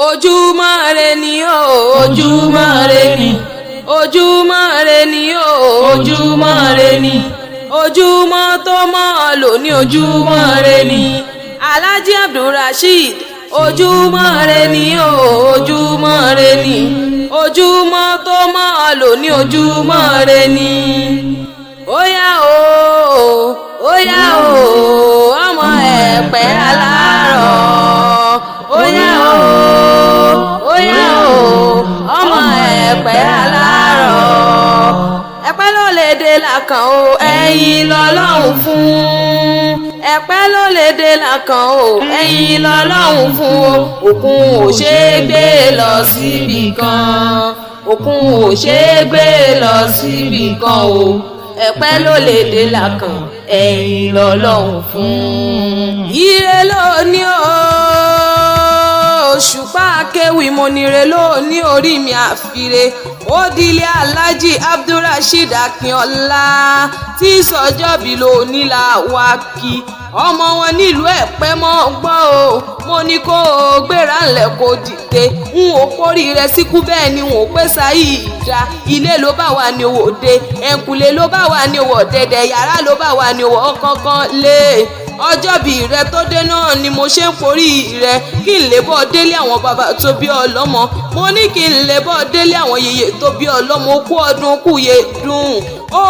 Ojúmọ́ re ni o, ojúmọ́ re ni, ojúmọ́ re ni o, ojúmọ́ re ni, ojúmọ́ tó mọ́ lò ní, ojúmọ́ re ni. Alhaji Abdulrasheed, ojúmọ́ re ni o, ojúmọ́ re ni, ojúmọ́ tó mọ́ lò ní, ojúmọ́ re ni. Óyá o, óyá o, ọmọ Ẹ̀pẹ́ alárọ̀. Óyá o, óyá o, ọmọ Ẹ̀pẹ́ alárọ̀. Ẹ̀pẹ́ ló lè dé làkàn o, ẹ̀yin lọ́lọ́run fún. Ẹ̀pẹ́ ló lè dé làkàn o, ẹ̀yin lọ́lọ́run fún o. Òkun ò ṣeé gbé lọ síbì kan, òkun ò ṣeé gbé lọ síbì kan o. Ẹ̀pẹ́ ló lè dé làkàn, ẹ̀yin lọ́lọ́run fún. Ire ló ní o, Òṣùpá akéwì, mo nire ló ní orí mi àfire. Ó dilé Alhaji Abdulrasheed Akínọlá tí sọjọ́bí ló nílà wá kí ọmọ wọn nílùú Ẹ̀pẹ́ mọ́ gbọ́ o. Mo ní kó o gbéra ńlẹ̀ kó dìde, n ò kórì rẹ síkú, bẹ́ẹ̀ ni n ò pé sáyì ìdá. Ilé ló bá wà ní owó dé, ẹ̀ǹkùlé ló bá wà ní owó dẹ̀dẹ̀, yàrá ló bá wà ní owó kankan lé. Ọjọ́bí rẹ tó dé náà ni mo ṣe ń porí rẹ kí n lè bọ́ délé àwọn bàbá tó bí ọlọ́mọ. Mo ní kí n lè bọ́ délé àwọn yèyé tó bí ọlọ́mọ. Kú ọdún kú yé dùn ó.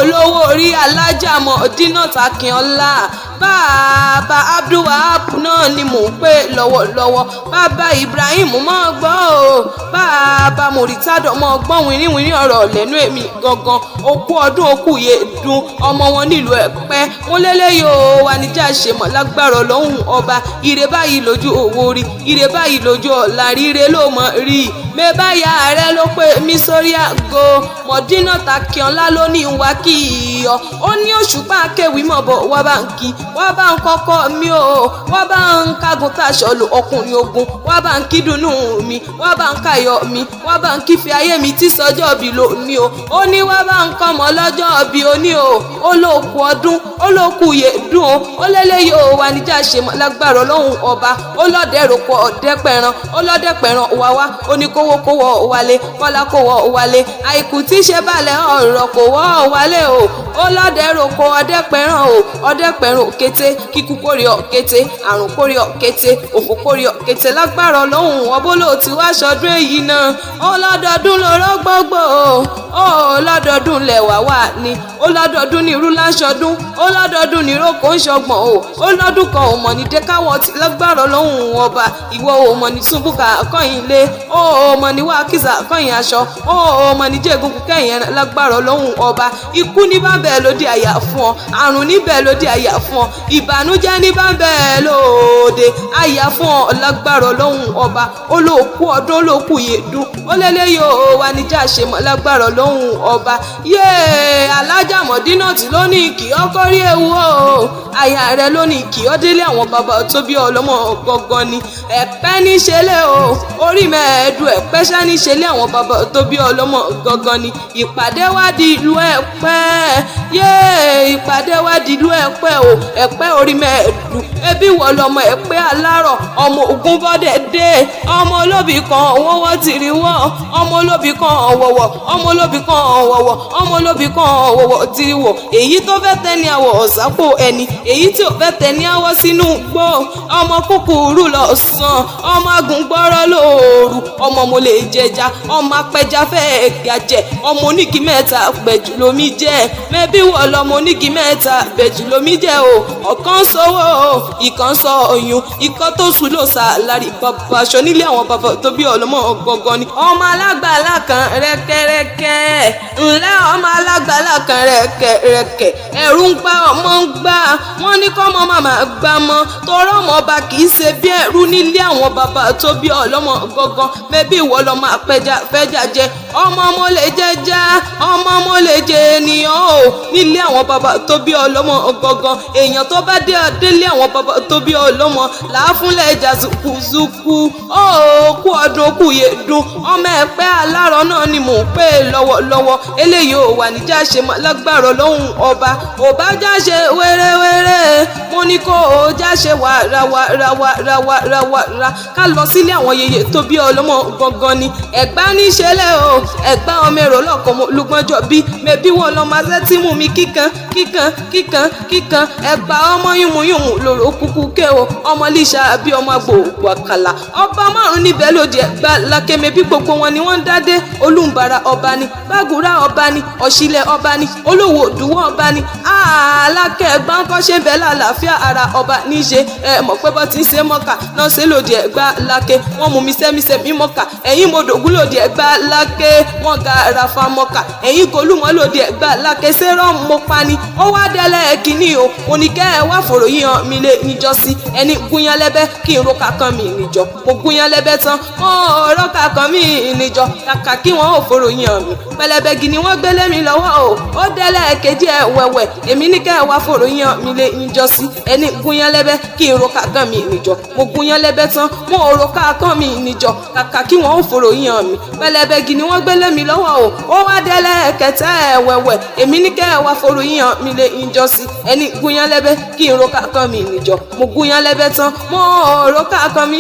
Lówó orí alájàmọ̀ dínà Takínọlá, bàbá Abdulwahab náà ni mò ń pè lọ́wọ́lọ́wọ́. Bàbá Ibrahim mọ́ gbọ́ o, bàbá Muritadọ mọ́ gbọ́ wìnrìnwìnrìn ọ̀rọ̀ lẹ́nu èmi gangan. Okú ọdún, okú yé dùn, ọmọ wọn nílùú Ẹ̀pẹ́. Mo lélẹ̀ yóò wà níjà ṣe mọ̀ lágbára lọ́hùn ọba. Ire báyìí lójú owó rí, ire báyìí lójú ọ̀la rí, ire ló mọ̀ rí. Mẹ́báyà rẹ ló pè mí sórí àgọ́. Mọ̀dínà Takínọlá ló ní wá kí iyọ̀. Ó ní Òṣùpá akéwì mọ̀ bọ̀ wá bá ń kí, wá bá ń kọ́kọ́ mi o, wá bá ń kágun táṣọ lò ọkùnrin ogun, wá bá ń kí dùnnú mi, wá bá ń káyọ̀ mi, wá bá ń kífẹ́ ayé mi tí sọjọ́ bí ló ní o. Ó ní wá bá ń kọ́mọ lọ́jọ́ bí o ní o. Ó ló kú ọdún, ó ló kú yé dùn o. Ó lélẹ̀ yóò wà níjà ṣe mọ́ lágbára ọlọ́hun ọba. Ó lọ́dẹ̀ rògbò ọ̀dẹ́pẹ̀ràn, ó lọ́dẹ̀pẹ̀ràn wá wá. Ó ní kówó kówó wálé, kọ́lá kówó wálé, àìkú tí ṣe balẹ̀ ọ̀rọ̀ kò wọ́ wálé o. Ó lọ́dẹ̀ rògbò ọ̀dẹ́pẹ̀ràn o, ọ̀dẹ́pẹ̀ràn òkété, kíkú kórè ọ̀kété, àrùn kórè ọ̀kété, òfò kórè ọ̀kété lágbára ọlọ́hun ọbólò tí wàá ṣọdún èyí náà. Ó lọ́dọọdún lọ́rọ́ gbogbo o, ó lọ́dọọdún lẹ̀wà wà ní, ó lọ́dọọdún ní irú láṣọdún, ó lọ́dọọdún ní ìrókò ń ṣọgbọ̀n o. Ó lọ́dún kan ò mọ̀ ní dé káwọ́ ti lágbára ọlọ́hun ọba. Ìwọ ò mọ̀ ní túnbùkà kọ́yìn lé, ó ò mọ̀ ní wákìsà kọ́yìn aṣọ, ó ò mọ̀ ní jẹ́gungun kẹ́yìn ẹran lágbára ọlọ́hun ọba. Ikú ní bá bẹ́ẹ̀ lóde àyà fún ọ, àrùn níbẹ̀ lóde àyà fún ọ, ìbànújẹ́ ní bá bẹ́ẹ̀ lóde àyà fún ọ lágbára ọlọ́hun ọba. Ó ló kú ọdún, ó ló kú yèdún, ó lélẹ́ yóò wà níjà ṣe mọ́ lágbára ọlọ́hun ọba. Yéè, alájàmọ̀dínà tí ló ní kí ọkọ rí ewu o, àyà rẹ ló ní kí ọ délé àwọn bàbá tó bí ọlọ́mọ gangan ni. Ẹ̀pẹ́ níṣẹ́lẹ̀ o, orí mẹ́ẹ̀ẹ́dù Ẹ̀pẹ́ ṣá níṣẹ́lẹ̀ àwọn bàbá tó bí ọlọ́mọ gangan ni. Ìpàdé wá di ìlú Ẹ̀pẹ́. Yéè, ìpàdé wá di ìlú Ẹ̀pẹ́ o, Ẹ̀pẹ́ orí mẹ́ẹ̀ẹ́dù. Ẹbí wọ lọmọ Ẹ̀pẹ́ alárọ̀, ọmọ ogun bọ́dẹ̀ dé, ọmọ olóbì kan wọ́wọ́ tìrì wọ́, ọmọ olóbì kan wọ̀wọ̀, ọmọ olóbì kan wọ̀wọ̀, ọmọ olóbì kan wọ̀wọ̀ tìrì wọ̀. Èyí tó fẹ́ tẹ́ ní àwọ̀ ọ̀sápò ẹni, èyí tí ò fẹ́ tẹ́ ní àwọ̀ sínú gbó. Ọmọ kúkúrú lọ sàn, ọmọ agùngbọ́rọ̀ lóòrù, ọmọ mo lè jẹja, ọmọ apẹja fẹ́ gàjẹ́, ọmọ onígi mẹ́ta pẹ̀jù lómi jẹ́. Mẹ́bí wọ̀ lọmọ onígi mẹ́ta pẹ̀jù lómi jẹ́ o. Ọ̀kan sọ́wọ́ o, ìkan sọ ọyún, ìkan tó sùn ló sà lárí bàbá aṣọ nílé àwọn bàbá tó bí ọlọ́mọ gangan ni. Ọmọ alágbàlá kan rẹ́kẹ́rẹ́kẹ́ ńlẹ́, ọmọ alágbàlá kan rẹ́kẹ́rẹ́kẹ́, ẹ̀rù ń pa ọmọ ń gbà wọ́n ní kọ́mọ màmá gbà mọ́ tọrọ ọmọ ọba kì í ṣe bí ẹrú nílé àwọn bàbá tó bí ọlọ́mọ gangan. Mẹ́bí ìwọ lọ́mọ apẹja fẹ́jà jẹ, Ọmọ mo lè jẹjẹ, ọmọ mo lè jẹ ènìyàn o. Nílé àwọn bàbá tó bí ọlọ́mọ gangan, èèyàn tó bá dé délé àwọn bàbá tó bí ọlọ́mọ làáfúnlẹ̀ ẹja zukuzuku. Ó kú ọdún kú yé dùn. Ọmọ ẹ̀pẹ́ alárọ̀ náà ni mò ń pè lọ́wọ́lọ́wọ́. Eléyìí ò wà níjà ṣe mọ́ lágbára lọ́hùn ọba. Ò bá já ṣe wéréwéré, mo ní kó o já ṣe wàràwàràwàràwàrà. Ká lọ sílé àwọn yèyé tó bí ọlọ́mọ gangan ni. Ẹ̀gbá níṣẹ́lẹ̀ o, ẹ̀gbá ọmọ èrò lọ́kọ̀ mo lùgbọ́njọ bí mẹbí wọn lọ́mọ azẹ́ tí mú mi kíkan kíkan kíkan kíkan. Ẹ̀gbá ọmọ yùmùyùmù lòrò kúkú ké o, ọmọ líṣà bí ọmọ gbòògbò àkàlà. Ọba márùn níbẹ̀ lòdì Ẹ̀gbá lákẹ́mẹ́ bí gbogbo wọn ni wọ́n ń dádé. Olùbàrà ọba ni, Bágùrá ọba ni, Ọ̀ṣìlẹ̀ ọba ni, Olówó Òdùwọ̀ ọba ni. Alákẹ́ Ẹ̀gbá ń kọ́ ṣe bẹ́ẹ̀ lálàáfíà ara ọba níṣe. Ẹ mọ̀ pé bọ́ ti ń ṣe mọ́kà náà ṣe lòdì Ẹ̀gbá lákẹ́. Wọ́n mú mi sẹ́mi mọ́kà, ẹ̀yìn mo dògún lòdì Ẹ̀gbá lákẹ́. Wọ́n ga rafa mọ́kà, ẹ̀yìn kolúmọ́ lòdì Ẹ̀gbá lákẹ́. Sẹ́rọ̀ mo pa ni ó wá délẹ̀ kínní o. Mo ní kẹ́ ẹ wá fòrò yíyan mi lé níjọ́sí. Ẹni gúnyán lẹ́bẹ́ kí n ro kankan mi níjọ. Mo gúnyán lẹ́bẹ́ tán, mo rọ́ kankan mi níjọ. Kàkà kí wọ́n ò fòrò yíyan mi, pẹlẹbẹ gini wọ́n gbélé mi lọ́wọ́ o. Ó délẹ̀ kejì ẹ wẹ̀wẹ̀, èmi ní kẹ́ ẹ wá fòrò yíyan mi lé níjọ́sí. Ẹni gúnyán lẹ́bẹ́ kí n ro kankan mi níjọ. Mo gúnyán lẹ́bẹ́ tán, mo ro kankan mi níjọ. Kàkà kí wọ́n ò fòrò yíyan mi, pẹlẹbẹ gini wọ́n gbélé mi lọ́wọ́ o. Ó wá délẹ̀ kẹtẹ ẹ wẹ̀wẹ̀, èmi ní kẹ́ ẹ wá fòrò yíyan mi lé níjọ́sí. Ẹni gúnyán lẹ́bẹ́ kí n ro kankan mi níjọ. Mo gúnyán lẹ́bẹ́ tán, mo ro kankan mi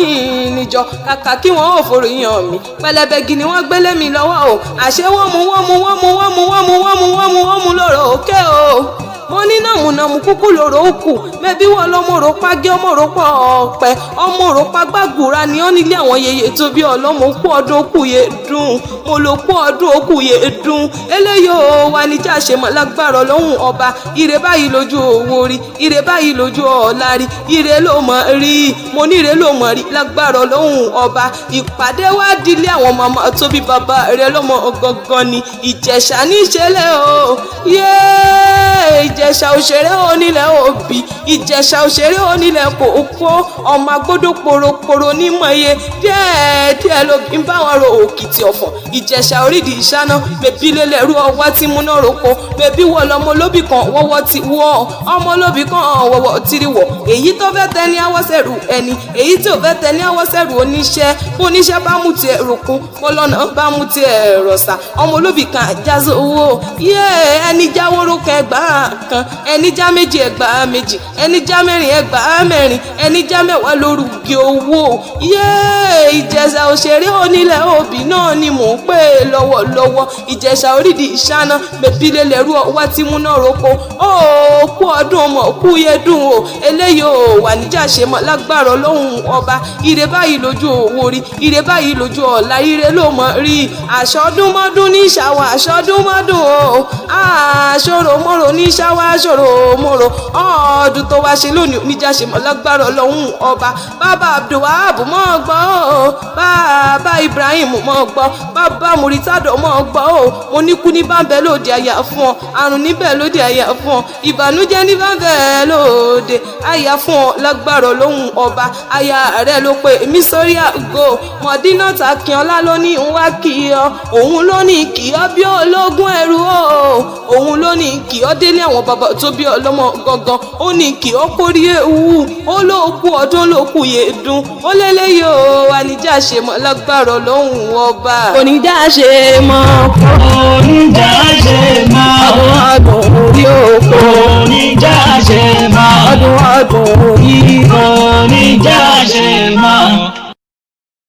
níjọ. Kàkà kí wọ́n ò fòrò yíyan mi, pẹlẹbẹ gini wọ́n gbélé mi lọ́wọ́ o. Àṣé wọ́n mú wọ́n mú wọ́n mú wọ́n mú wọ́n mú wọ́n mú wọ́n mú wọ́n mú lọ́rọ̀ òkè o. Mo ní nàmúnàmú kúkú lòrò òkú mẹbí wọn lọmọrò pàgẹ ọmọrò pọ ọpẹ ọmọrò pàgbàgùrà ni ó nílé àwọn yèyé tó bí ọlọ́mọ. Kú ọdún kú yé dùn, mo lò kú ọdún kú yé dùn. Eléyìí ò wà níjà ṣe mọ́ lágbára lọ́hùn ọba. Ire báyìí lójú owó rí, ire báyìí lójú ọ̀la rí, ire ló mọ̀ rí. Mo ní ire ló mọ̀ rí lágbára lọ́hùn ọba. Ìpàdé wá dílé àwọn màmá tó bí bàbá rẹ lọ́mọ gangan ni. Ìjẹ̀ṣà níṣẹ́lẹ̀ o, yéé Ìjẹ̀ṣà òṣèré onílẹ̀ òbí, Ìjẹ̀ṣà òṣèré onílẹ̀ kò kó. Ọmọ agbódò poroporo nímọ̀ye díẹ̀ díẹ̀ ló ń bá wọn ro òkìtì ọ̀fọ̀n. Ìjẹ̀ṣà orídìí ìṣáná bèbí lélẹ̀rú ọwọ́ tí múná roko. Bèbí wọ lọmọ olóbì kan wọ́wọ́ ti wọ́, ọmọ olóbì kan wọ́wọ́ ti rí wọ̀. Èyí tó fẹ́ tẹ ní awọ́sẹ̀rù ẹni, èyí tí ò fẹ́ tẹ ní awọ́sẹ̀rù oníṣẹ́. Bóníṣẹ́ bá mú tiẹ̀ ròkun, bọ́lọ́nà bá mú tiẹ̀ rọ̀ṣà. Ọmọ olóbì kan àjàzó owó yé ẹni jáwóró kan ẹgbàá kan, ẹni já méjì ẹgbàá méjì, ẹni já mẹ́rin ẹgbàá mẹ́rin, ẹni já mẹ́wàá lórúkẹ owó yé. Ìjẹ̀ṣà òṣèré onílẹ̀ òbí náà ni mò ń pè lọ́wọ́lọ́wọ́. Ìjẹ̀ṣà orídìí ìṣáná bèbí lélẹ̀rú ọwá tí múná roko. Ó kú ọdún ọmọ kú yé dùn o. Eléyìí ò wà níjà ṣe mọ́ lágbára lọ́hùn ọba. Ire báyìí lójú owó rí, ire báyìí lójú ọ̀la, ire ló mọ̀ rí. Àṣọdúnmọ́dún ní ṣàwọ̀ àṣọdúnmọ́dún o, àṣọròmọ́rò ní ṣàwọ̀ àṣọròmọ́rò. Ọdún tó wá ṣe lónìí oníjà ṣe mọ́ lágbára lọ́hùn ọba. Bàbá Abdulwahab mọ́ gbọ́ o, bàbá Ibrahim mọ́ gbọ́, bàbá Muritado mọ́ gbọ́ o. Mo ní kú ní báńbẹ́ lóde àyà fún ọ, àrùn níbẹ̀ lóde àyà fún ọ, ìbànújẹ́ ní báńbẹ́ lóde àyà fún ọ lágbára lọ́hùn ọba. Àyà rẹ ló pé èmi sórí àgọ́. Mọ̀dínà Takínọlá ló ní ń wá kí ọ, òun ló ní kí ọ bí ológun ẹrú o. Òun ló ní kí ọ délé àwọn bàbá tó bí ọlọ́mọ gangan. Ó ní kí ọ kórí ewu, ó ló kú ọdún ló kú yé dùn. Ó lélẹ́yìí o, àníjà ṣe mọ́ lágbára lọ́hùn ọba. Oníjà ṣe mọ́, Oníjà ṣe mọ́. Ọdún ọdún orí oko, Oníjà ṣe mọ́. Ọdún ọdún orí. Oníjà ṣe mọ́.